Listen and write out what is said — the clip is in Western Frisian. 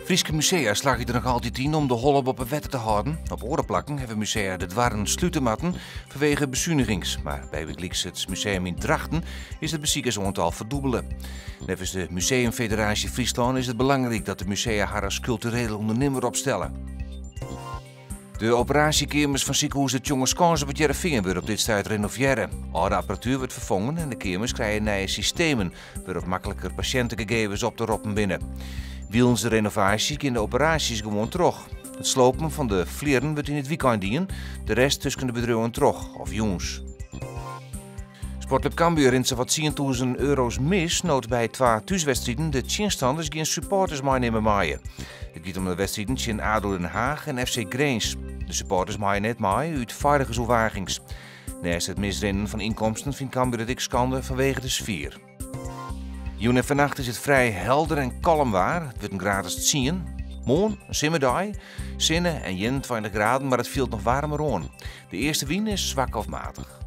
Fryske musea slagje der noch altyd yn om de holle boppe wetter te hâlden. Op oare plakken hawwe musea de doarren slute moatten fanwege besunigings. Mar bygelyks it museum yn Drachten is it besikersoantal ferdûbele. Neffens de Museumfederaasje Fryslân is it belangryk dat de musea har as kulturele ûndernimmer opstelle. De operaasjekeamers fan sikehûs De Tjongerskâns op It Hearrenfean wurde op dit stuit renovearre. Alde apparatuer wurdt ferfongen en de keamers krije nije systemen wêrop't makliker pasjintegegevens op te roppen binne. Wilens de renovaasje gean de operaasjes gewoan troch. It slopen fan de flierren wurdt yn it wykein dien, de rest tusken de bedriuwen troch of jûns. Sportklup Cambuur rint sawat 10.000 euro's mis no't by twa thúswedstriden de tsjinstanners gjin supporters meinimme meie. It giet om de wedstriden tsjin ADO Den Haag en FC Grins. De supporters meie net mei út feiligensoerwagings. Neist it misrinnen fan ynkomsten fynt Cambuur it ek skande fanwege de sfear. Jûn en fannacht is it frij helder en kalm waar. It wurdt in graad as 10. Moarn, in simmerdei, sinne en 21 graden, mar it fielt noch waarmer oan. De eastewyn is swak of matich.